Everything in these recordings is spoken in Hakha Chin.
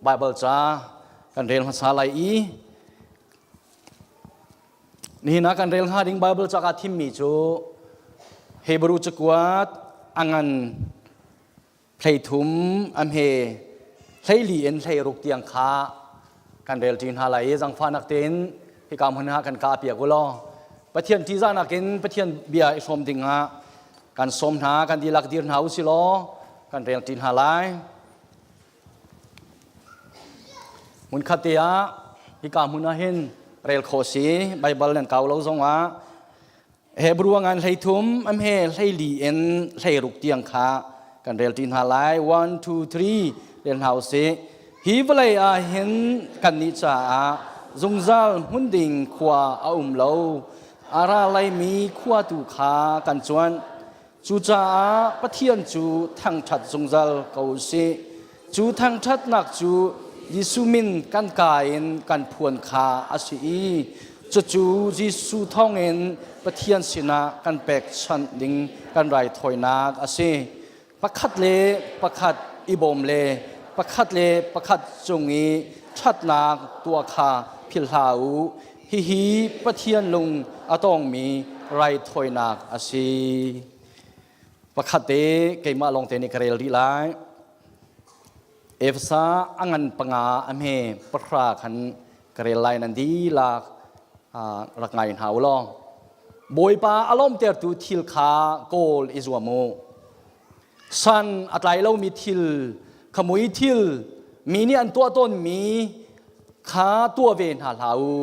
Bible ca kan rel hmasa lai i nihin ah kan rel hnga ding Bible ca kaa thimmi cu Hebrew cakuat a ngan 13 a hme 14 in 16 tiang kha kan rel ṭi hna lai i zangfahnak tein hika hmun ah kan kah piak u law Pathian ṭihzahnak in Pathian bia i hrawm ding ah kan sawm hna kan dihlak dir hna u si law kan rel ṭi hna lai. Hmunkhat te ah hika hmun ah hin rel khawh si Baibal nan kau lo zong ah Hebrew ngan 13 am he 14 in 16 tiang kha kan rel ṭi hna lai. 1 2 3 rel hna usih. Hi vawlei ah hin kannih caah zungzal hmun ding khua a um lo. A ra laimi khua tu kha kan cuanh. Cucaah Pathian cu thangṭhat zungzal ko u sih. Cu thangṭhatnak cu Jesuh min kan kaa in kan phuan kha a si i cucu Jesuh thawngin Pathian sinah kan pekchanh ding kan raithawinak a si. Pakhat le pakhat i bawm le pakhat le pakhat cung i ṭhatnak tuah kha philh hlah u. Hihi Pathian lung a tawngmi raithawinak a si. Pakhat te keimah lawng te nih ka rel rih lai. Efesa a ngan panga a hme pahra khan ka rel lai nan dihlak rak ngai hna u law. Bawipa a lawmtertu thil kha kawl i zuam u. San a tlai lomi thil, khamui thil, mi nih an tuah tawnmi kha tuah ve hna hlah u.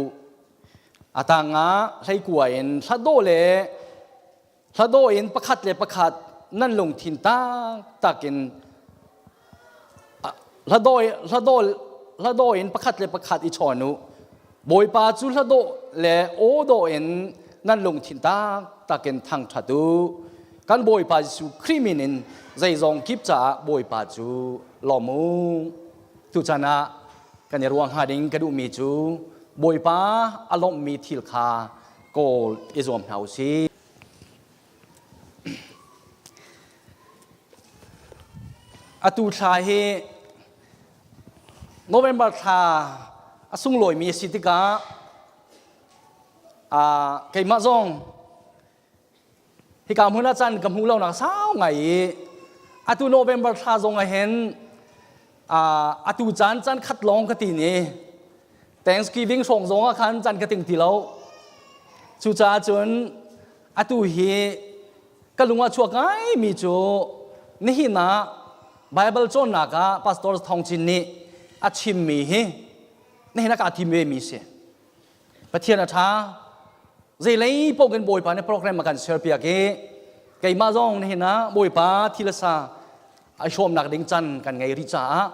A tangah hleikua in hladawh le hladawh in pakhat le pakhat nan lungthin taktak in hladawh in pakhat le pakhat i chawn u. Bawipa cu hladawh le aw dawh in nan lungthin taktak in thangṭhat u. Kan Bawipa Jesuh Khrih min in zeizong kip caah Bawipa cu lawm u. Tuchan ah kan i ruang hnga ding ka duhmi cu Bawipa a lawmhmi thil kha kawl i zuam hna u sih. Atu thla hi November thla a sunglawimi a si tikah keimah zong hika hmun ah caan ka hmuh lonak sau ngai i atu November thla zong ah hin atu caan caan khat lawng ka ti ni Thanksgiving hrawng zong ah khan caan ka ting ti lo. Cucaah cun atu hi ka lung ah chuak ngaimi cu nihin ah Bible cawnnak ah Pastor Thawng Cin nih a chimmi hi nihin ah kaa thim ve mi si. Pathian a ṭha. Zeilei paoh in Bawipa nih program a kan share piak i keimah zong nihin ah Bawipa thil a sa ai hrawmnak ding can kan ngei rih caah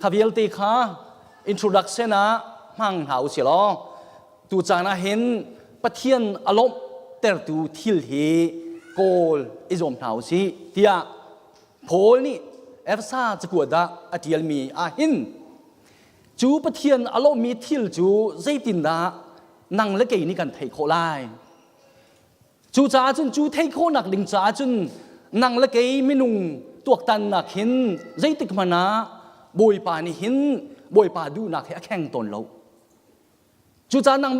kha vialte kha introduction ah hmang hna u si law tu caan ah hin Pathian a lawmhtertu thil hi kawl i zuam hna u sih tiah Paul nih Efesa cakuat ah a ṭialmi ah hin cu Pathian a lawmhmi thil cu zeitindah nang le kei nih kan theih khawh lai Cucaah cun cu theih khawhnak ding caah cun nang le kei minung tuaktannak hin zeitik hmanh ah Bawipa nih hin Bawipa duhnak hi a kheng tawn lo. Cucaah nang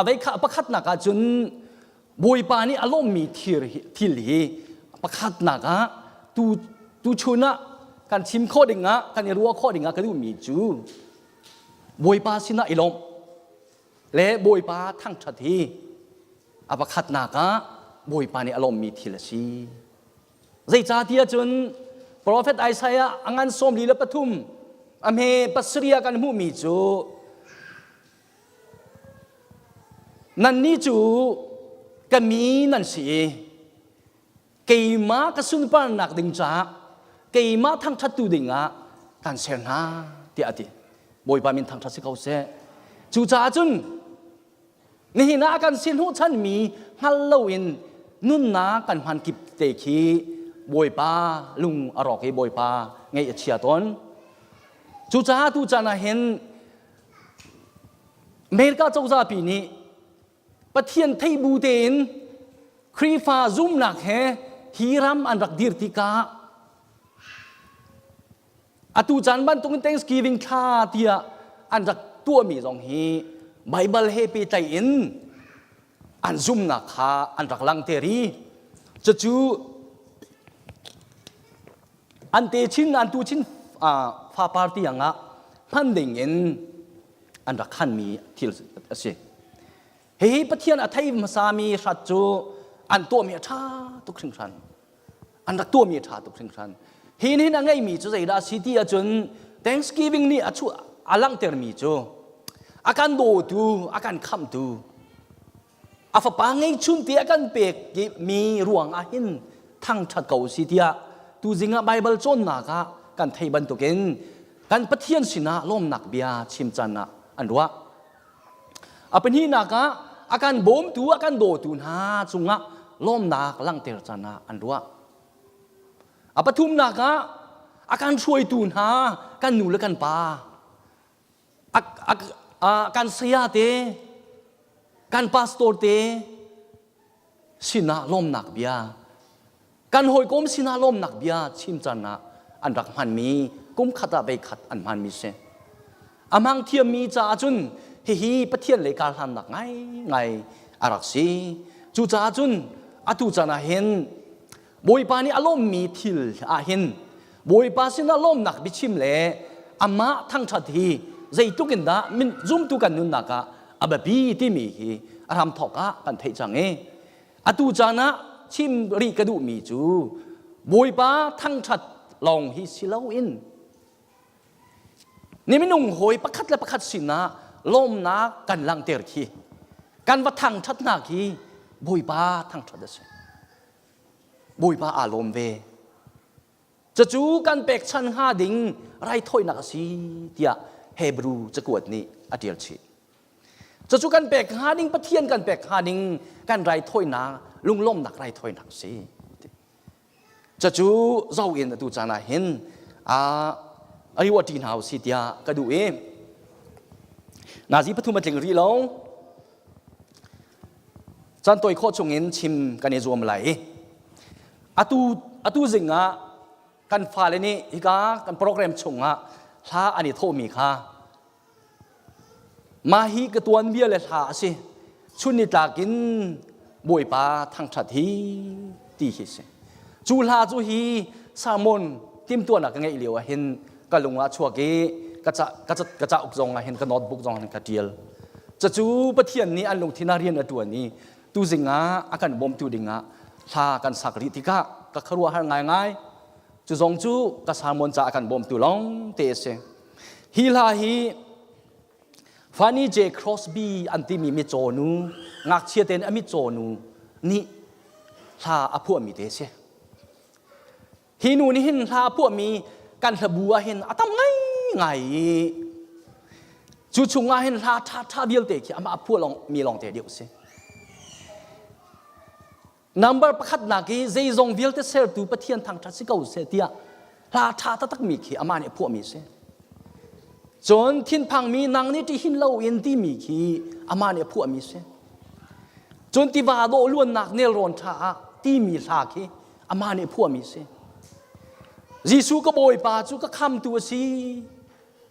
a vei kha pakhatnak ah cun Bawipa nih a lawmmi thil hi pakhatnak ah tu tuchun ah kan chim khawh ding ah kan i ruah khawh ding ah ka duhmi cu Bawipa sinah i lawmh le Bawipa thangṭhat hi a pakhatnak ah Bawipa nih a lawmmi thil a si. Zeicahtiah cun Profet Isaiah a ngan 43 a hme pasarih ah kan hmuhmi cu nannih cu ka mi nan si i keimah ka sunparnak ding caah keimah thangṭhattu dingah kan ser hna tiah a ti. Bawipa min thangṭhat si ko seh. Cucaah cun nihin ah a kan sin hnawhchanmi hngal loin nunnak kan hman kip te khi Bawipa lung a rawk i Bawipa ngaih a chia tawn. Cucaah tu caan ah hin America cozah pi nih Pathian theih bu tein Khrihfa zumnak he hi ram an rak dir tikah. Atu caan bantukin Thanksgiving thla tiah an rak tuahmi zong hi Baibal he pehtlaih in an zumnak kha an rak langhter i cucu an te chin an tu chin fapar tiang ah hman ding in an rak khanmi thil a si. Hihi Pathian a thei hmasami hrat cu an tuahmi a ṭha tuk hringhran. An rak tuahmi a ṭha tuk hringhran. Hi nih a ngeimi cu zeidah a si ti ahcun Thanksgiving nih a chuah a langhtermi cu a kan dawtu, a kan khamhtu, a fapa ngeihchun te a kan pek mi ruang ah hin thangṭhat ko si tiah tuzing ah Baibal cawnnak ah kan theih bantukin kan Pathian sinah lawmnak bia chim can ah an ruah. A pahnihnak ah a kan bawmtu, a kan dawtu hna cungah lawmnak langhter can ah an ruah. A pathumnak ah a kan hruaitu hna kan nu le kan pa, a, a, a, kan saya te, kan pastor te sinah lawmnak bia Kan hawikom sinah lawmnak bia chim can ah an rak hmanmi kum khat ah veikhat an hmanmi si. A hmang thiammi caah cun hihi Pathian lei karhlannak ngaingai a rak si. Cucaah cun atu caan ah hin Bawipa nih a lawmmi thil ah hin Bawipa sinah lawmnak biachim le amah thangṭhat hi zeitluk in dah min zumtu kan nunnak ah a biapi timi hi a hramthawk ah kan theih cang i Atu caan ah chim rih ka duhmi cu Bawipa thangṭhat lawng hi si loin ni minung hawi pakhat le pakhat sinah lawmnak kan langhter khi kan va thangṭhat hna khi Bawipa thangṭhat a si. Bawipa aa lawm ve. Cucu kan pekchan hnga ding raithawinak a si tiah Hebrew cakuat nih a ṭial chih. Cucu kan pek hnga ding Pathian kan pek hnga ding kan raithawinak lunglawmnak raithawinak a si. Cucu zo in atu caan ah hin a riwati hna usih tiah ka duh i nazi pathum a tling rih lo. Caan tawi khawh chungin chim kan i zuam lai. Atu atu zing ah kan fale nih hika kan program chungah hla an i thawhmi kha Mah hi ka tuanbia le hla a si. Chun nitlak in Bawipa thangṭhat hi ti hi si. Cu hla cu hi sermon timtuahnak ka ngeih lio ah hin ka lung ah chuak i ka ca ka ca ka cauk zong ah hin ka notebook zong ah hin ka ṭial. Cucu Pathian nih an lungthin ah rian a ṭuan i tuzing ah a kan bawmtu dingah hla kan sak rih tikah ka khuaruahhar ngaingai. Cu zong cu ka sermon ca a kan bawmtu lawng te a si. Hi hla hi Fanny J. Crosby an timi mitcaw nu, ngakchia tein a mitcaw nu nih hla a phuahmi te a si. Hi nu nih hin hla a phuahmi kan hlabu ah hin a tam ngaingai i cu chungah hin hla ṭhaṭha vialte khi amah a phuah lawng mi lawng te deuh a si. Number pakhatnak i zeizong vialte sertu Pathian thangṭhat si ko seh tiah hla ṭha taktakmi khi amah nih a phuahmi a si. Cun thinphangmi nang nih ṭihin loin timi khi amah nih a phuahmi a si. Cun tiva dawh luannak nelrawn ṭha ah timi hla khi amah nih a phuahmi a si. Jesuh ka Bawipa cu ka khamtu a si.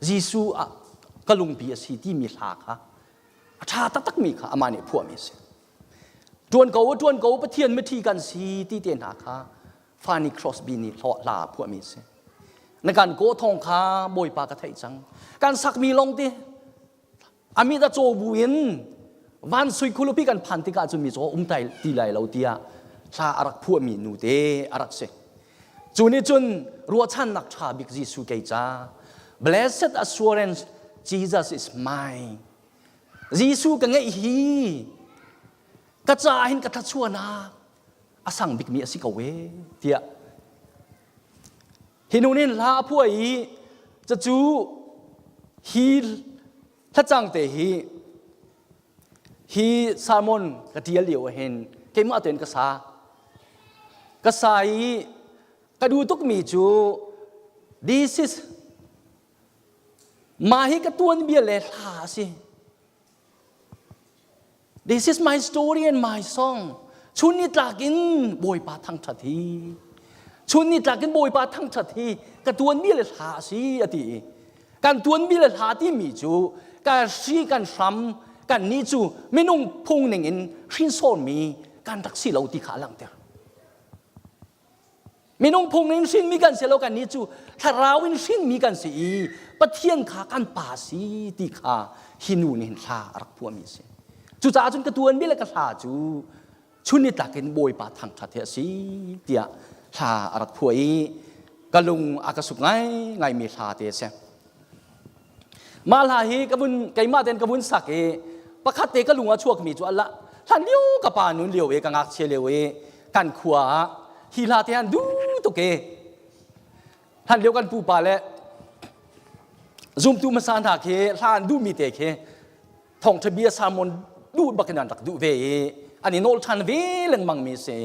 Jesuh ah ka lungpi a si timi hla kha a ṭha taktakmi kha amah nih a phuahmi a si. Ṭuan ko, ṭuan ko, Pathian miṭhi kan si ti te hna kha Fanny Crosby nih hla a phuahmi a si. Na kan kawh thawng kha Bawipa ka theih cang. Kan sakmi lawng ti amit a caw bu in van sui khulupi kan phan tikah cun mi caw um tai ti lai lo tiah hla a rak phuahmi nu te a rak si. Cu nih cun ruahchannak ṭha bik Jesuh kei ca Blessed assurance Jesus is mine. Jesuh ka ngeih hi ka caah hin ka thluachuahnak a sang bikmi a si ko e tiah hi nu nih hla a phuah i cucu hi hlacang te hi hi sermon ka ṭial lio ah hin keimah tein ka sa ka sa i ka duh tukmi cu this is Mah hi ka tuanbia le hla a si. This is my story and my song. Chun ni tlak in Bawipa thangṭhat hi. Chun ni tlak in Bawipa thangṭhat hi ka tuanmi le hla a si a ti i kan tuanmi le hla timi cu kan hri kan hram kan nih cu minung phung ning in hrinsormi kan rak si lo ti kha a langhter. Minung phung in hrinmi kan si lo kan nih cu thlarau in hrinmi kan si i Pathian kha kan pa si ti kha hi nu nih hin hla a rak phuahmi a si. Cucaah cun ka tuanmi le ka hla cu chun nitlak in Bawipa thangṭhat hi a si tiah hla a rak phuah i ka lung a ka suk ngaingaimi hla te a si. Mah hla hi ka vun keimah tein ka vun sak i pakhat te ka lung a chuakmi cu Allah hlan lio ka pa nun lio i ka ngakchia lio i kan khua ah hi hla te han duh tuk i hlan lio kan pupa le zumtu hmasa hna khi hla an duhmi te khi thawngṭha bia sermon duh bak in an rak duh ve i an i nawl ṭhan ve lengmang mi si.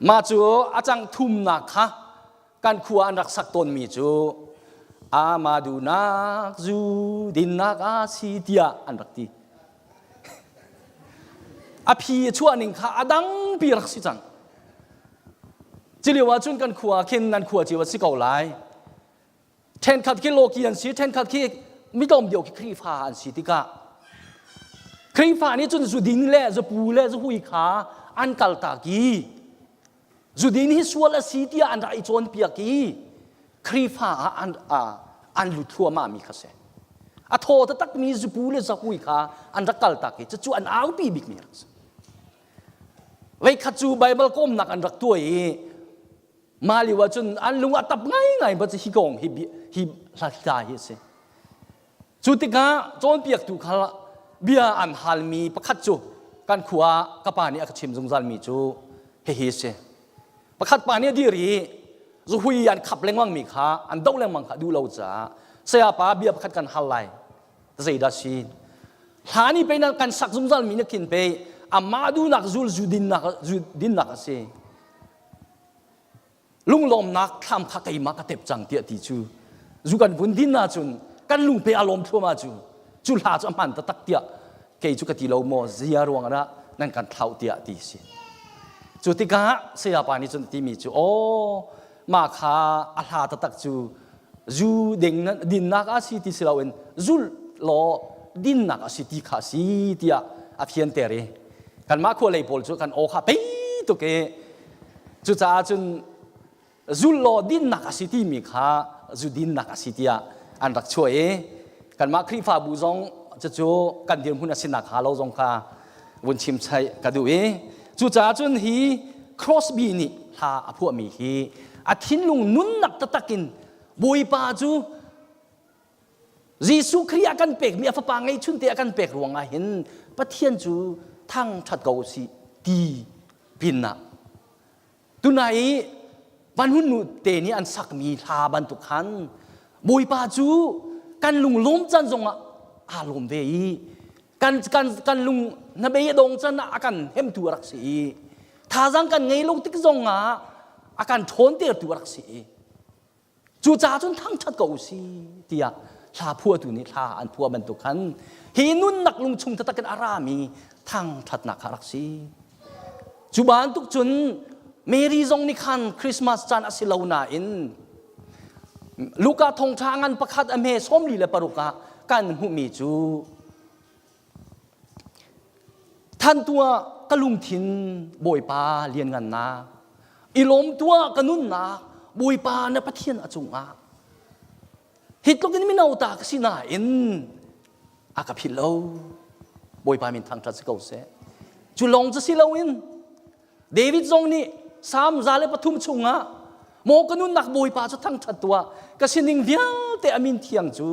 Mah cu a cang thumnak kha kan khua an rak sak tawnmi cu ama duhnak zu dinnak a si tiah an rak ti. A phi a chuah ning kha a dangpi rak si cang. Cilio ahcun kan khua khin nan khua cio a si ko lai. Ṭhenkhat khi lawki an si, ṭhenkhat khi mitlawm deuh khi Khrihfa an si tikah Khrihfa nih cun zudin le zupu le zuhui kha an kaltak i zudin hi sual a si tiah an rak i cawnpiak i Khrihfa ah an, an lut thluahmah mi kha si. A thaw taktakmi zupu le zahui kha an rak kaltak i cucu an aupi bikmi rak si. Voikhat cu Baibal kawmnak an rak tuah i Mah lio ah cun an lung a tap ngaingai ba hi kong hi hi hla hi a si. Cu tikah cawnpiaktu kha bia an halmi pakhat cu kan khua ka pa nih a ka chim zungzalmi cu hihi a si. Pakhat pa nih a dir i zuhui an khap lengmang mi kha an doh lengmang kha duh lo caah saya pa bia pakhat kan hal lai zeidah si hlan i pei nan kan sak zungzal mi na khin pei amah duhnak zul zu dinnak zu dinnak a si Lunglawmnak thlam kha keimah ka tep cang tiah ti cu zu kan vun din ahcun kan lungpe a lawm thluahmah cu cu hla cu a hman taktak tiah kei cu ka ti lo maw zia ruang ah nan kan thlauh tiah ti si. Cu tikah sayapa nih cun timi cu aw mah kha a hla taktak cu zu ding dinnak a si ti si loin zulh law dinnak a si ti kha si tiah a fianter i kanmah khua lei pawl cu kan aw kha pei tuk i Cucaah cun zul law dinnak a si timi kha zu dinnak a si tiah an rak chuah i kanmah Khrihfabu zong cucu kan dirhmun a si nakhnga lo zong kha vun chim chaih ka duh i cucaah cun hi Crosby nih hla a phuahmi hi a thinlung nunnak taktak in Bawipa cu Jesuh Khrih a kan pekmi a fapa ngeihchun te a kan pek ruangah hin Pathian cu thangṭhat ko usih ti pinah tunai i van hun nu te nih an sakmi hla bantuk khan Bawipa cu kan lunglawm can zongah aa lawm ve i kan kan kan lung hnabei a dong can ah a kan hemtu a rak si i thazaang kan ngei lo tik zongah a kan ṭhawntertu a rak si i Cucaah cun thangṭhat ko u si tiah hla phuahtu nih hla an phuah bantuk khan hi nunnak lungchung taktak in a rami thangṭhatnak kha a rak si. Cu bantuk cun Mary zong nih khan Christmas caan a si lo nain Luka thawngṭha ngan pakhat a hme 46 ah kan hmuhmi cu Than tuah ka lungthin Bawipa lianngannak, i lawm tuah ka nunnak Bawipa na Pathian a cungah. Hi tluk in mino ta ka si nain a ka philh lo. Bawipa min thangṭhat si ko seh. Cu lawng cu si loin David zong nih Salm 103 chungah maw ka nunnak Bawipa cu thangṭhat tuah ka sining vialte a min thiang cu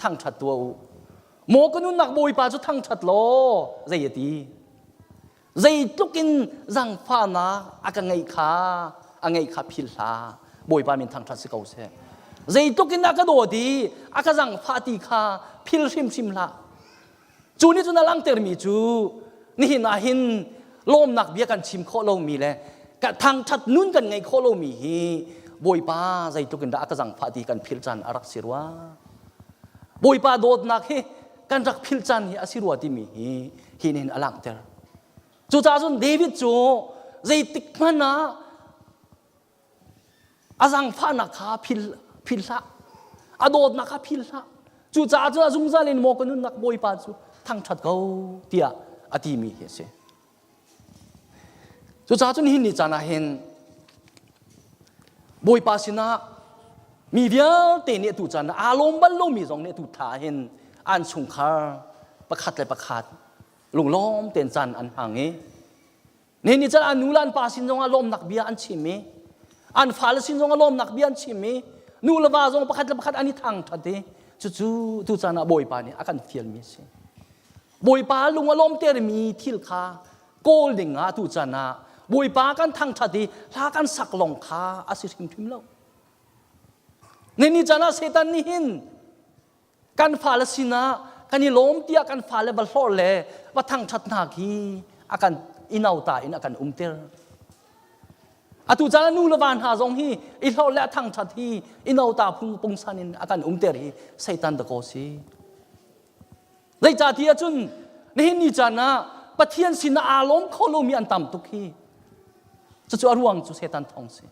thangṭhat tuah u. Maw ka nunnak Bawipa cu thangṭhat law zei a ti? Zeitluk in zangfahnak a ka ngeih kha a ngeih kha philh hlah. Bawipa min thangṭhat si ko seh. Zeitluk in a ka dawt i a ka zangfah ti kha phil hrimhrim hlah. Cu nih cun a langhtermi cu nihin ah hin lawmnak bia kan chim khawh lomi le thangṭhat nun kan ngeih khawh lomi hi Bawipa zeitluk in dah a ka zangfah ti kan philh caan a rak si rua. Bawipa dawtnak hi kan rak philh caan hi a si rua timi hi hi nih hin a langhter. Cucaah cun David cu zeitik hmanh ah A zaangfahnak kha phil phil hlah. A dawtnak kha phil hlah. Cucaah cun a zungzal in maw ka nunnak Bawipa cu thangṭhat ko tiah a timi hi a si. Cucaah cun hin ni caan ah hin Bawipa sinah mi vialte nih atu caan ah aa lawm bal lomi zong nih atu thla ah hin an chungkhar pakhat le pakhat lunglawm tein caan an hmang i Nihin ni caan an nu le an pa sin zongah lawmnak bia an chim i an fale sin zongah lawmnak bia an chim i nu le va zong pakhat le pakhat an i thangṭhat i cucu tu caan ah Bawipa nih a kan fialmi a si. Bawipa lung a lawmtermi thil kha kawl ding ah tu caan ah Bawipa kan thangṭhat i hla kan sak lawng kha a si hrimhrim lo. Nihin ni caan ah Satan nih hin Kan fale sinah kan i lawm tiah kan fale va hlawh le va thangṭhat hna khi a kan i nauta in a kan umter. Atu caan ah nu le va hna zong hi i hlawh le a thangṭhat hi i nauta phung pungsan in a kan umter hi Satan dakaw si. Zeicahtiah cun nihin ni caan ah Pathian sinah aa lawm kho lomi an tam tuk hi. Cucu a ruang cu Satan thawng si.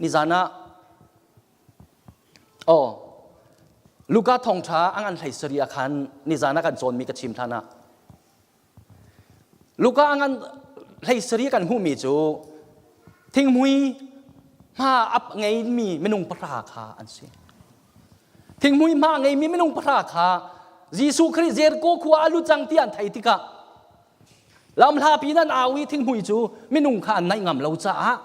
Nizan ah oh Luka thawngṭha a ngan hlei sarih ah khan nizan ah kan cawnmi ka chim hlan ah Luka a ngan hlei sarih kan hmuhmi cu thinghmui hma ap ngeimi minung pahra kha an si. Thinghmui hma ngeimi minung pahra kha Jesuh Khrih Jericho khua a lut cang ti an theih tikah Lamhlapi nan au i thinghmui cu minung kha an naih ngam lo caah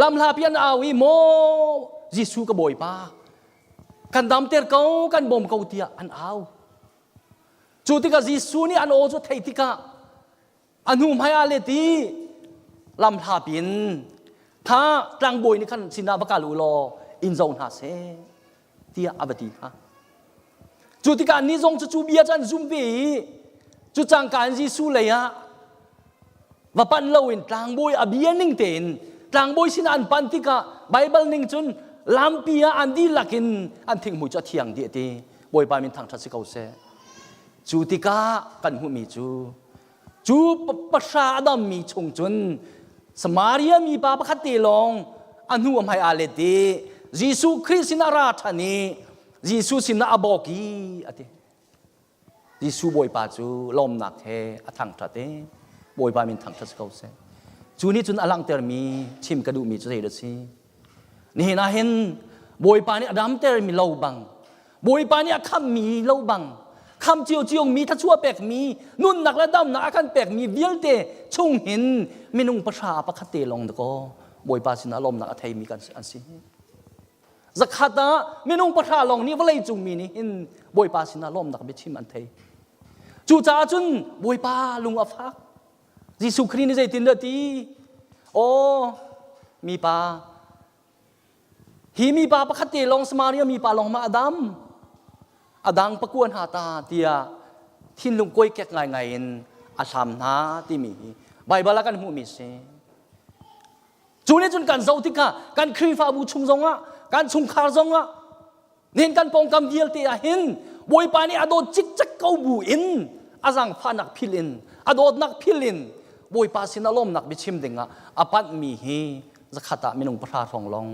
lamhlapi an au i maw Jesuh ka Bawipa kan damter ko kan bawm ko tiah an au. Cu tikah Jesuh nih an aw cu theih tikah a hnu hmai ah let i lamhlapi in kha tlangbawi nih khan sinah va kal u law in zo hna seh tiah a va ti hna. Cu tikah ni zong cu cu bia cu an zum ve i cu cangka in Jesuh lei ah va panh loin tlangbawi a bia ning tein tlangbawi sinah an panh tikah Baibal ning cun lampi ah an dihlak in an thinghmui cu a thiang dih a ti. Bawipa min thangṭhat si ko seh. Cu tikah kan hmuhmi cu Cu pahra a dammi chung cun Samaria mipa pakhat te lawng a hnu a hmai aa let i Jesuh Khrih sinah a ra ṭhan i Jesuh sinah a bawk i a ti. Jesuh Bawipa cu lawmnak he a thangṭhat i Bawipa min thangṭhat si ko seh. Cu nih cun a langhtermi chim ka duhmi cu zei dah si? Nihin ah hin Bawipa nih a damtermi lo bang, Bawipa nih a khammi lo bang, kham ciocio mi thluachuah pekmi, nunnak le damnak a kan pekmi vialte chung hin minung pahra pakhat te lawng dakaw Bawipa sinah lawmnak a theimi kan an si. Zakhat ah minung pahra lawng nih vawlei cung mi nih hin Bawipa sinah lawmnak biachim an thei. Cucaah cun Bawipa lung a fak. Jesuh Khrih nih zeitindah ti? Aw, mipa, hi mipa pakhat te lawng Samaria mipa lawng ma a dam? A dang pakua hna ta tiah thinlung kawikek ngaingai in a hlam hna timi hi Baibal ah kan hmuhmi si. Cu nih cun kan zoh tikah kan Khrihfabu chung zongah, kan chungkhar zongah Nihin kan pawngkam vialte ah hin Bawipa nih a dawt cikcek ko bu in a zaangfahnak phil in a dawtnak phil in Bawipa sin a lawmnak biachim dingah a panhmi hi zakhat ah minung pahra hrawng lawng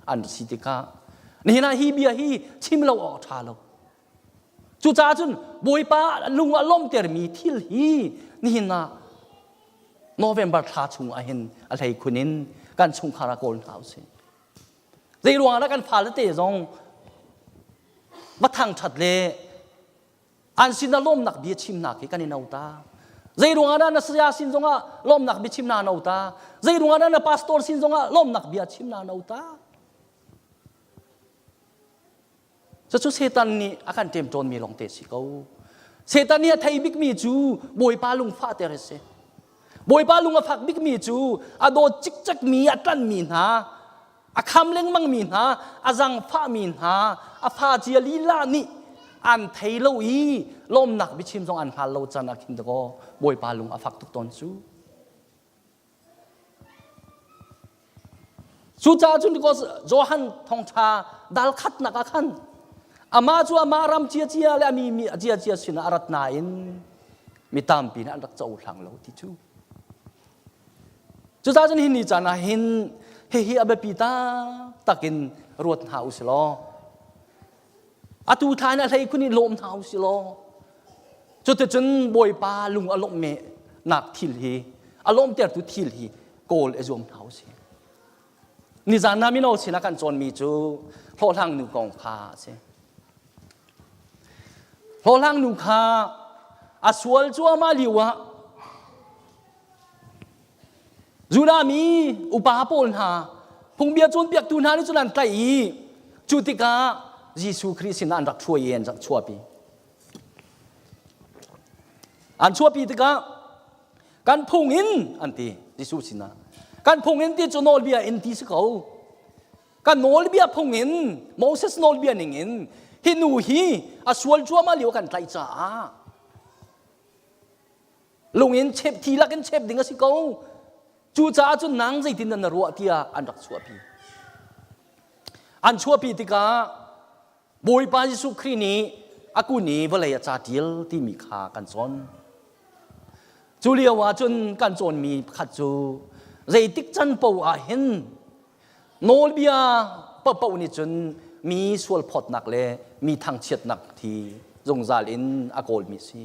an si tikah nihin ah hi bia hi chim lo awk a ṭha lo. Cucaah cun Bawipa lung a lawmtermi thil hi nihin ah November thla chung ah hin a hleikhun in kan chungkhar ah kawl hna usih. Zei ruangah dah kan fale te zong va thangṭhat le an sinah lawmnak bia chimnak hi kan i no ta. Zei ruangah dah na saya sin zongah lawmnak bia chim na no ta. Zei ruangah dah na pastor sin zongah lawmnak bia chim na no ta. Cucu Satan nih a kan ṭemṭawnmi lawngte si ko. Satan nih a thei bikmi cu Bawipa lungfahter a si. Bawipa lung a fak bikmi cu a dawt cikcekmi a ṭanhmi hna, a kham lengmangmi hna, a zangfahmi hna, a fa cia lila nih an thei lo i lawmnak biachim zong an hngal lo can ah khin dakaw Bawipa lung a fak tuk tawn cu. Cucaah cun because Johan thawngṭha dal khatnak ah khan amah cu amah ram ciacia le a mi mi ciacia sinah a rat nain mi tampi nih an rak cohlang lo ti cu. Cucaah cun hi ni caan ah hin hihi a biapi taktak in ruat hna u si law atu thla in a hlei khun in lawm hna u si law cuticun Bawipa lung a lawmh nak thil hi a lawmtertu thil hi kawl i zuam hna u si. Nizan ah mino sinah kan cawnmi cu hlawhhlang nu kong kha a si. Hlawhhlang nu kha a sual cuahmah lio ah Judah mi upa pawl hna phungbia cawnpiaktu hna nih cun an tlaih i cu tikah Jesuh Khrih sinah an rak hruai i an rak chuahpi. An chuahpi tikah kan phung in an ti Jesuh sinah. Kan phung in ti cu nawlbia in ti si ko. Kan nawlbia phung in Moses nawlbia ning in hi nu hi a sual cuahmah lio kan tlaih caah lung in chep thi lak in chep ding a si ko. Cucaah cun nang zeitin na ruah tiah an rak chuahpi. An chuahpi tikah Bawipa Jesuh Khrih nih a kun i vawlei a ca ṭial timi kha kan cawn. Cu lio ah cun kan cawnmi pakhat cu zeitik can paoh ah hin nawlbia paohpaoh nih cun mi sualphawtnak le mi thangchiatnak thi zungzal in a kawlmi a si.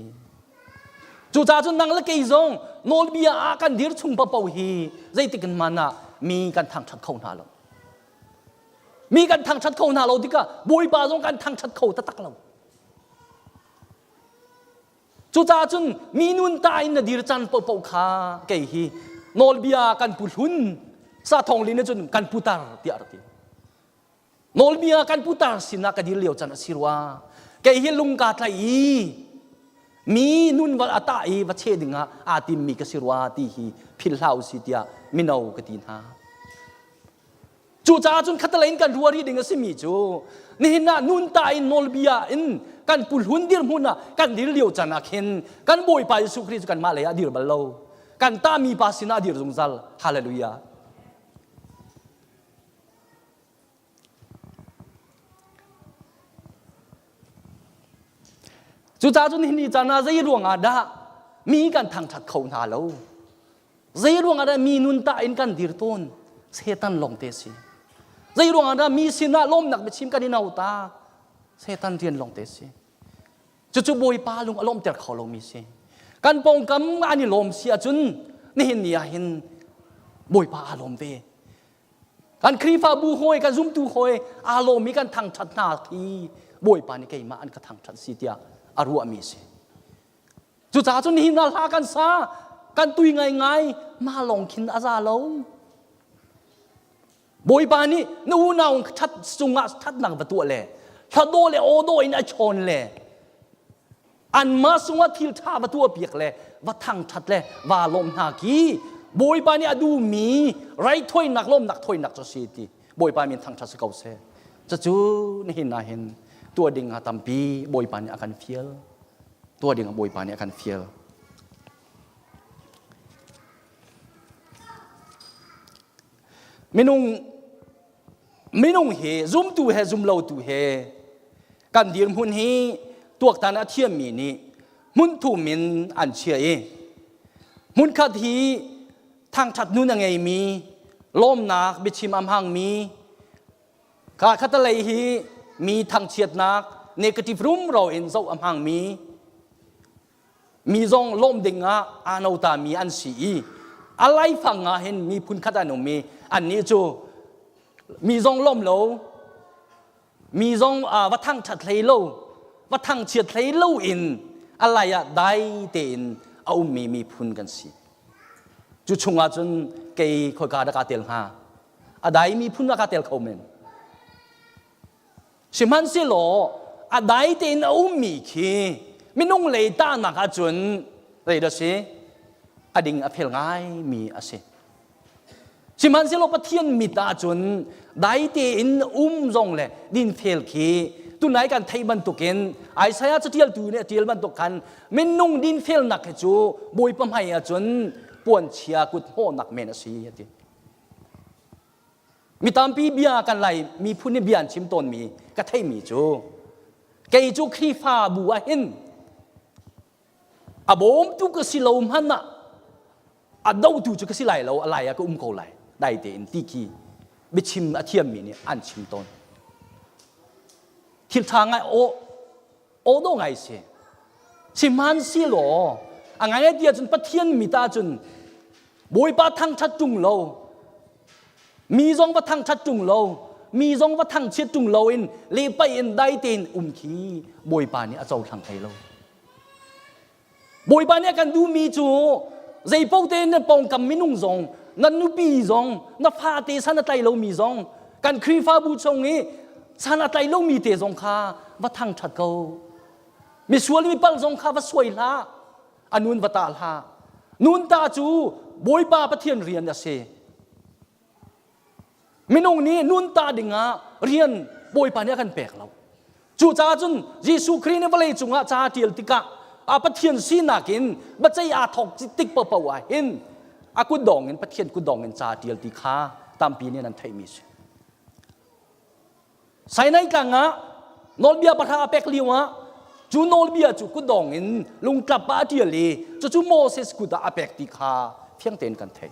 Cucaah cun nang le kei zong nawlbia ah kan dir chung paohpaoh hi zeitik in hmanh ah mi kan thangṭhat kho hna lo. Mi kan thangṭhat kho hna lo tikah Bawipa zong kan thangṭhat kho taktak lo. Cucaah cun mi nun ta in na dir caan paohpaoh kha kei hi nawlbia kan pu hlun sa thong lin cun kan putar tiah rak ti. Nawlbia kan putar sinah ka dir lio can a si rua. Kei hi lung kaa tlaih i mi nun va a tah i va cheh dingah aa timmi ka si rua ti hi philh hlah u si tiah mino ka ti hna. Cucaah cun khatalei in kan ruah rih ding a simi cu nihin ah nun ta in nawlbia in kan puhlun dirhmun ah kan dir lio can ah khin kan Bawipa Jesuh Khrih cu kanmah lei ah dir bal lo. Kan tami pa sinah a dir zungzal. Hallelujah. Cucaah cun nihin ni caan ah zei ruangah dah mi kan thangṭhat kho hna lo? Zei ruangah dah mi nun tah in kan dir tawn? Satan lawngte si. Zei ruangah dah mi sinah lawmnak biachim kan i no ta? Satan rian lawngte si. Cucu Bawipa lung a lawmter kho lomi si. Kan pawngkam an i lawm si ahcun nihin ni ah hin Bawipa aa lawm ve. Kan Khrihfabu hawi, kan zumtu hawi aa lawm i kan thangṭhat hna khi Bawipa nih keimah an ka thangṭhat si tiah a ruahmi si. Cucaah cun nihin ah hla kan sa, kan tui ngaingai, mah lawng khin a za lo. Bawipa nih na unau ṭhat cungah ṭhatnak va tuah le hladaw le awdaw in a chawn le anmah sungah thil ṭha va tuah piak le va thangṭhat le va lawm hna khi Bawipa nih a duhmi raithawinak lawmnak thawinak cu a si ti Bawipa min thangṭhat si ko seh. Cucu nihin ah hin tuah ding ah tampi Bawipa nih a kan fial. Tuah ding ah Bawipa nih a kan fial. Minung minung hi zumtu he zumlotu he kan dirhmun hi tuaktan a thiammi nih hmunthum in an chia i hmunkhat hi thangṭhat nun a ngeimi lawmnak biachim a hmangmi kha khatalei hi mi thangchiatnak negative rumro in zoh a hmangmi mi zong lawm ding ah aa notami an si i a laifang ah hin mi phunkhat an um i annih cu mi zong lawm lo mi zong va thangṭhat hlei lo va thangchiat hlei lo in a lai ah dai tein a ummi miphun kan si cu chungah cun kei khoika dah kaa tel hnga a dai miphun ah kaa tel kho men sihmanhsehlaw a dai tein a ummi khi minung lei tahnak ahcun zei dah si a ding a fel ngaimi a si Sihmanhsehlaw Pathian mit ahcun dai tein um zong le dinfel khi tunai kan theih bantukin Isaiah caṭialtu nih a ṭial bantuk khan minung dinfelnak hi cu Bawipa hmai ahcun puanchia kut hnawhnak men a si a ti. Mi tampi bia kan lai miphun nih bia an chim tawnmi ka theihmi cu kei cu Khrihfabu ah hin a bawmtu ka si lo hmanh ah. A dotu cu ka si lai lo, a lai ah ka um ko lai. Dai tein ti khi biachim a thiammi nih an chim tawn. Thil ṭha ngai aw aw dawh ngai si. Sihmanhsehlaw a ngai ti ahcun Pathian mit ahcun Bawipa thangṭhat ṭung lo, mi zong va thangṭhat ṭung lo, mi zong va thangchiat ṭung lo in lehpaih in dai tein um khi Bawipa nih a cohlang hlei lo. Bawipa nih a kan duhmi cu zeipaoh tein na pawngkam minung zong, na nupi zong, na fate san a tlai lomi zong, kan Khrihfabu chung i san a tlai lomi te zong kha va thangṭhat ko. Misual mi palh zong kha va suai hlah, a nun va tah hlah. Nun ta cu Bawipa Pathian rian a si. Minung nih nun ta dingah rian Bawipa nih a kan pek lo. Cucaah cun Jesuh Khrih nih vawlei cungah ca a ṭial tikah a Pathian sinak in biaceih aa thawk tik paohpaoh ah hin a kutdong in Pathian kutdong in ca a ṭial ti kha tampi nih nan theihmi a si. Sinai tlang ah nawlbia pahra a pek lio ah cu nawlbia cu kutdong in lungtlap ah a ṭial i cucu Moses kut ah a pek ti kha fiang tein kan theih.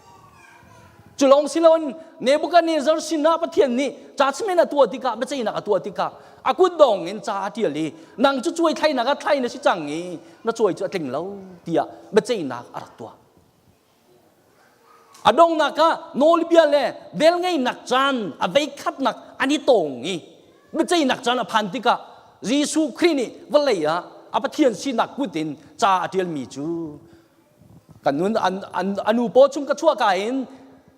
Cu lawng si loin Nebuchadnezzar sinah Pathian nih judgment a tuah tikah biaceihnak a tuah tikah a kutdong in ca a ṭial i nang cu cuai thlainak ah thlai na si cang i na cuai cu a tling lo tiah biaceihnak a rak tuah. A donghnak ah nawlbia le velngeihnak caan a veikhatnak an i tawng i biaceihnak caan a phan tikah Jesuh Khrih nih vawlei ah a Pathian sinak kut in ca a ṭialmi cu kan nun an, an, a nu paw chung ka chuah ka in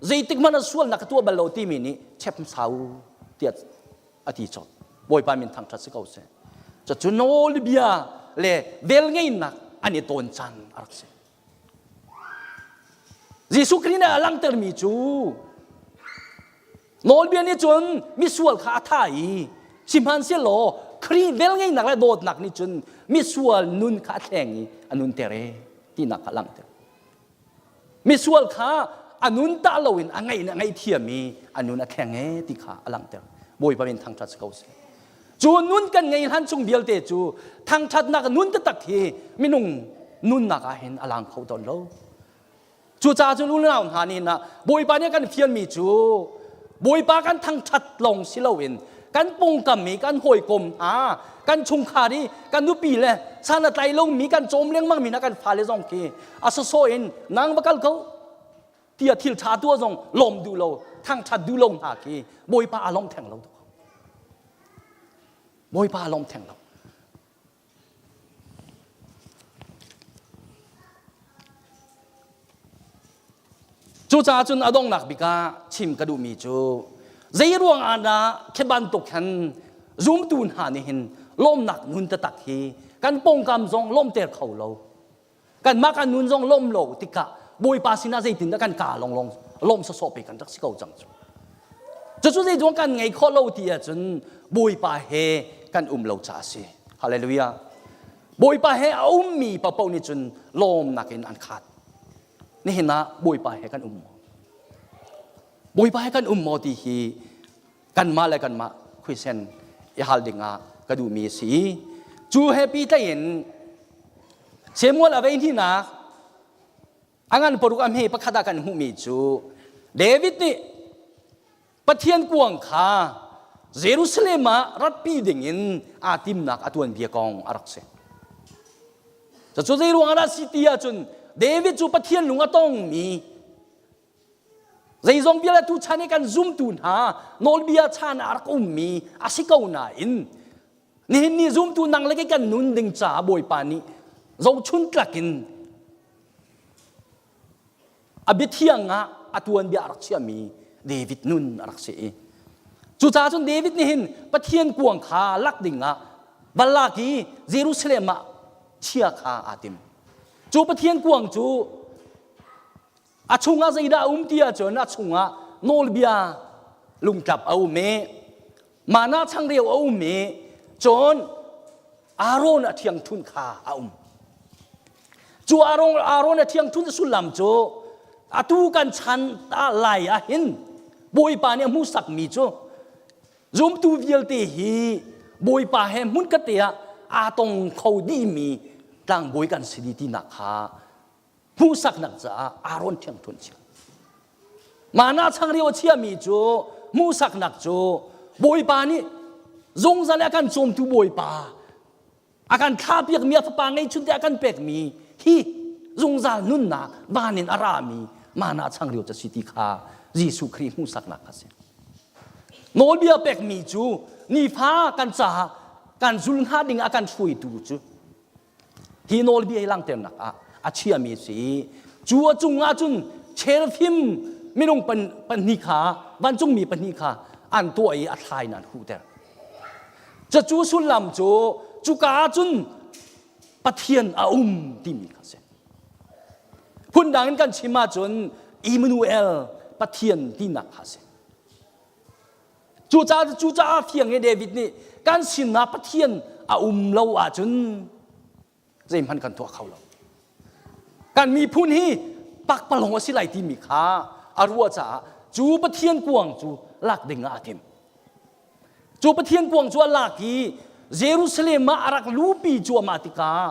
zeitik hmanh ah sualnak ka tuah bal lo timi nih chep sau tiah a ti colh. Bawipa min thangṭhat si ko seh. Cucu nawlbia le velngeihnak an i tawn caan a rak si. Jesuh Khrih nih a langhtermi cu nawlbia nih cun misual kha a tha i sihmanhsehlaw Khrih velngeihnak le dawtnak nih cun misual nun kha a thleng i a nunter e tinak kha a langhter. Misual kha a nun tah loin a ngaih in a ngaihthiam i a nun a thleng e ti kha a langhter. Bawipa min thangṭhat si ko seh. Cu nun kan ngei hlan chung vialte cu thangṭhatnak nun taktak hi minung nunnak ah hin a lang kho tawn lo. Cucaah cun unau hna nih nah Bawipa nih a kan fialmi cu Bawipa kan thangṭhat lawng si loin kan pawngkam i kan hawikom hna kan chungkhar i kan nupi le san a tlai lomi kan cawm lengmangmi hna kan fale zong khi a sawsawh in nang va kal ko tiah thil ṭha tuah zong lawm duh lo thangṭhat duh lo hna khi Bawipa a lawm theng lo Bawipa a lawm theng lo Cucaah cun a donghnak bik ah chim ka duhmi cu zei ruang ah dah khi bantuk khan zumtu hna nih hin lawmnak nun taktak hi kan pawngkam zong lawmter kho lo kanmah kan nun zong lawm lo tikah Bawipa sinah zeitindah kan kaa longlong lawm sawsawh pe kan rak si ko cang cu. Cucu zeiruang kan ngei khawh lo ti ahcun Bawipa he kan um lo caah a si. Hallelujah. Bawipa he a ummi paohpaoh nih cun lawmnak in an khat. Nihin ah Bawipa he kan um maw? Bawipa he kan um maw ti hi kanmah le kanmah khuisen i hal ding ah ka duhmi a si. Cu he pi in Samuel a vei hninak a ngan paruk a hme pakhat ah kan hmuhmi cu David nih Pathian kuang kha Jerusalem ah ratpi dingin aa timnak a tuanbia kong a rak si. Cucu zei ruang ah dah si ti ahcun David cu Pathian lung a tongmi Zeizong vialte tuchan i kan zumtu hna nawlbia chan ah a rak ummi a si ko nain nihin ni zumtu nang le kei kan nun ding caah Bawipa nih zohchun tlak in a biathiang ah a tuanbia a rak chiahmi David nun a rak si i cucaah cun David nih hin Pathian kuang kha lak ding ah va lak i Jerusalem ah chia kha aa tim. Cu Pathian kuang cu A chungah zeidah a um ti ahcun a chungah nawlbia lungtlap a um i mana changreu a um i cun Aaron a ṭhiangṭhunh kha a um. Cu Aaron, Aaron a ṭhiangṭhunh sullam cu atu kan chan ah lai ah hin Bawipa nih a hmuhsakmi cu zumtu vialte hi Bawipa he hmunkhat te ah aa tong kho dihmi tlangbawi kan si dih tinak kha. Hmuhsaknak caah Aaron ṭhiangṭhunh chia. Mana changreu a chiami cu hmuhsaknak cu Bawipa nih zungzal a kan cawmtu Bawipa a kan thlahpiakmi a fapa ngeihchun te a kan pekmi hi zungzal nunnak van in a rami mana changreu ca si ti kha Jesuh Khrih hmuhsaknak a si. Nawlbia pekmi cu nifa kan caah kan zul hnga ding a kan hruaitu cu hi nawlbia hi langhternak ah a chiami a si i cu a cungah cun cherfim minung pahnih kha vancungmi pahnih kha an tuah i a thlai in an huhter. Cucu sullam cu cuka ah cun Pathian a um timi kha a si. Phundang in kan chim ahcun Emmanuel Pathian tinak kha a si. Cucaah cucaah fiang i David nih kan sinah Pathian a um lo ahcun zeihmanh kan tuah kho lo. Kan miphun hi pakpalawng a si lai timi kha a ruah caah cu Pathian kuang cu lak ding ah a tim. Cu Pathian kuang cu a lak i Jerusalem ah a rak lupi cuahmah tikah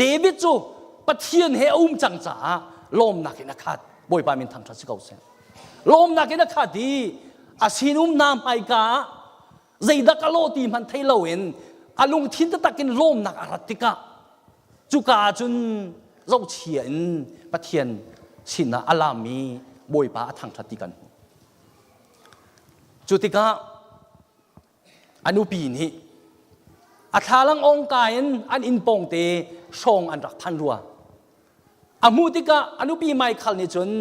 David cu Pathian he a um cang caah lawmnak in a khat. Bawipa min thangṭhat si ko seh. Lawmnak in a khat i a sinum hna hmaika ah zeidah ka lawh ti hmanh thei loin a lungthin taktak in lawmnak a rat tikah cuka ah cun zohchia in Pathian sinah a lammi Bawipa a thangṭhat ti kan hmuh. Cu tikah a nupi nih a thlalang awngka in an inn pawngte hrawng an rak phan rua. A hmuh tikah a nupi Michael nih cun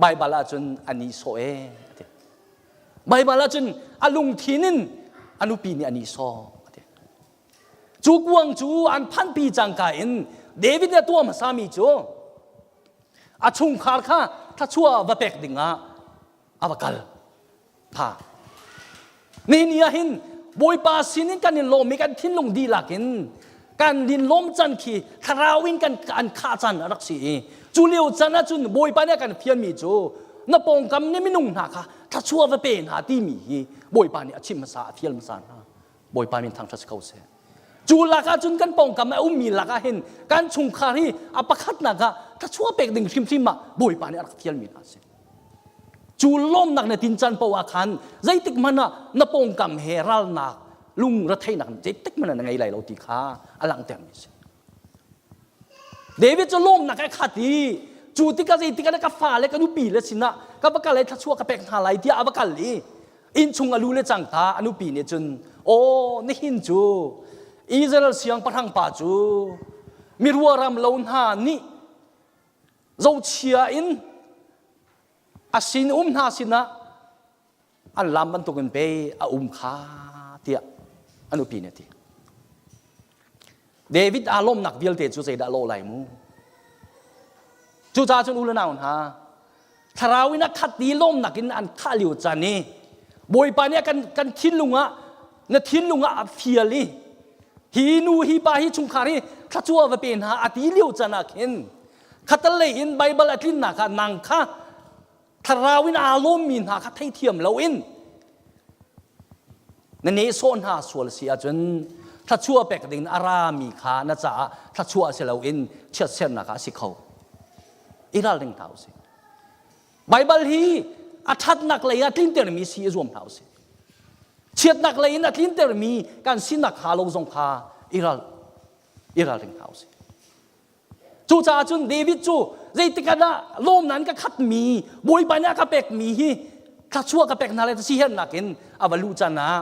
Baibal ah cun a nihsawh ee a ti. Baibal ah cun a lungthin in a nupi nih a nihsawh a ti. Cu kuang cu an phanpi cangka in David nih a tuah hmasami cu a chungkhar kha thluachuah va pek dingah a va kal. Tha. Nihin ni ah hin Bawipa sinin kan in lawm i kan thinlung dihlak in kan din lawm can khi thlarau in kan an khah can a rak si i cu lio can ahcun Bawipa nih a kan fialmi cu na pawngkam nih minung hna kha thluachuah va pe hna timi hi Bawipa nih a chim hmasa a fial hmasa hna Bawipa min thangṭhat si ko seh cu lak ahcun kan pawngkam a ummi lak ah hin kan chungkhar hi a pakhatnak ah thluachuah pek ding hrimhrim ah Bawipa nih a rak fialmi hna a si Cu lawmnak na tin caan paoh ah khan zeitik hmanh ah na pawngkam he ralnak lungretheihnak zeitik hmanh ah na ngei lai lo ti kha a langhtermi a si. David cu lawmnak a khat i cu tikah zeitik ah ka fale ka nupi le sinah ka va kal i thluachuah ka pek hna lai tiah a va kal i innchung a lu le cangka a nupi nih cun aw nihin cu Israel siangpahrang pa cu miruaram lo hna nih zohchia in a sin um hna sinah an lam bantukin pei a um kha tiah a nupi nih a ti. David aa lawmnak vialte cu zeidah lawh lai mu? Cucaah cun u le nau hna, thlarau in a khat i lawmnak in an khah lio caan i Bawipa nih kan kan thinlung ah na thinlung ah a fial i hi nu hi pa hi chungkhar hi thluachuah va pe hna a ti lio caan ah khin khatalei in Baibal a tlinnak ah nang kha thlarau in aa lawmmi hna kha theithiam loin na nehsawh hna sual si ahcun thluachuah pek ding a rami kha na caah thluachuah si loin chiatsernak ah a si kho i ralring hna usih Baibal hi a ṭhatnak lei ah tlintermi si i zuam hna usih chiatnak lei in a tlintermi kan sinak kha lo zong kha i ral i ralring hna usih Cucaah cun David cu zeitik ah dah lawmnak in ka khatmi Bawipa nih a ka pekmi hi thluachuah ka pek hna lai si hiannak in a va luh can ah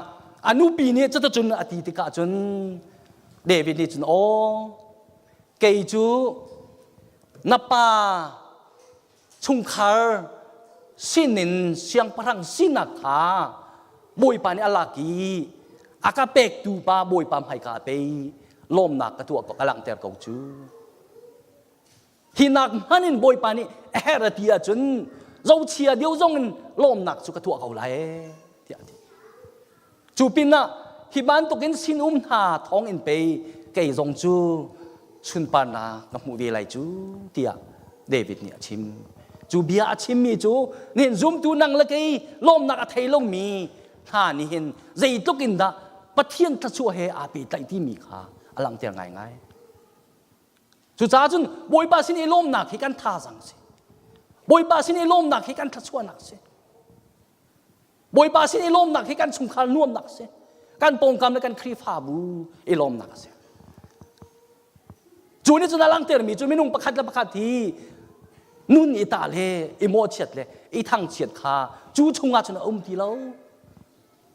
a nupi nih cuticun a ti tikah cun David nih cun aw kei cu na pa chungkhar sinin siangpahrang sinak kha Bawipa nih a lak i a ka pektu pa Bawipa hmaika a pei lawmnak ka tuah ka langhter ko cu. Hi nak hman in Bawipa nih a herh a ti ahcun zohchia deuh zong in lawmnak cu ka tuah ko lai tiah a ti. Cu pinah hi bantukin sinum hna thawng in pei kei zong cu sunparnak ka hmuh ve lai cu tiah David nih a chim. Cu bia a chimmi cu nihin zumtu nang le kei lawmnak a thei lomi hna nih hin zeitluk in dah Pathian thluachuah he aa pehtlaih timi kha a langhter ngaingai. Cucaah cun Bawipa sin i lawmnak hi kan thazaang si. Bawipa sin i lawmnak hi kan thluachuahnak si. Bawipa sin i lawmnak hi kan chungkhar nuamnak si. Kan pawngkam le kan Khrihfabu i lawmnak a si. Cu nih cun a langhtermi cu minung pakhat le pakhat hi nun i ta le i mawhchiat le i thangchiat kha cu chungah cun a um ti lo.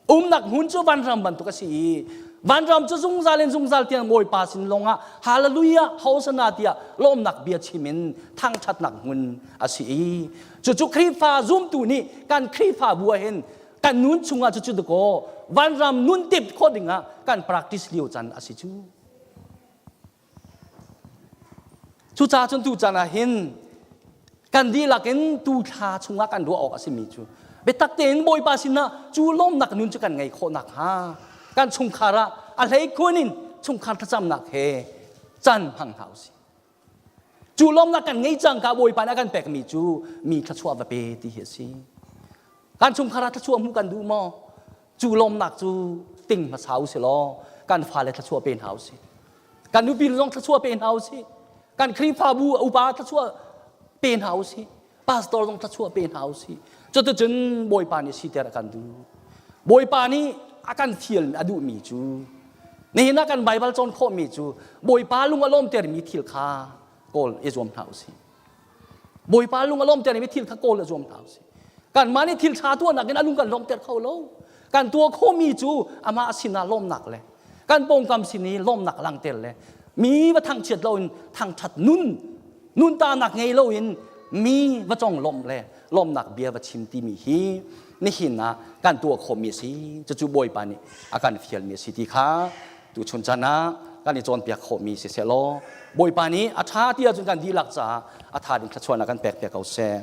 Umnak hmun cu vanram bantuk a si i vanram cu zungzal in zungzal tiang Bawipa sin lawngah hallelujah hosana tiah lawmnak bia chim in thangṭhatnak hmun a si i cucu Khrihfa zumtu nih kan Khrihfabu ah hin kan nun chungah cucu dakaw vanram nun tip khawh dingah kan practice lio can a si cu. Cucaah cun tu caan ah hin kan dihlak in tu thla chungah kan ruah awk a simi cu biatak tein Bawipa sinah cu lawmnak nun cu kan ngei khawh nakhnga kan chungkhar ah a hleikhun in chungkhar thlacamnak he caan hmang hna usih. Cu lawmnak kan ngei cangka Bawipa nih a kan pekmi cu mi thluachuah va pe ti hi a si. Kan chungkhar ah thluachuah hmuh kan duh maw? Cu lawmnak cu ting hmasa u si law kan fale thluachuah pe hna u sih. Kan nupi zong thluachuah pe hna u sih. Kan Khrihfabu upa thluachuah pe hna u sih. Pastor zong thluachuah pe hna u sih. Cuticun Bawipa nih siter a kan duh. Bawipa nih a kan fial a duhmi cu nihin ah kan Baibal cawn khawhmi cu Bawipa lung a lawmtermi thil kha kawl i zuam hna u sih. Bawipa lung a lawmter mi thil kha kawl a zuam hna usih. Kanmah nih thil ṭha tuahnak in a lung kan lawmter kho lo. Kan tuah khawhmi cu amah sinah lawmnak le kan pawngkam sin i lawmnak langhter le mi va thangchiat loin thangṭhat nun nuntanak ngei loin mi va conglawmh le lawmnak bia va chim timi hi nihin ah kan tuah khawhmi a si. Cucu Bawipa nih a kan fialmi a si ti kha tuchun chan ah kan i cawnpiak khawhmi si seh law Bawipa nih a ṭha ti ahcun kan dihlak caah a ṭha ding thluachuahnak kan pek piak ko seh.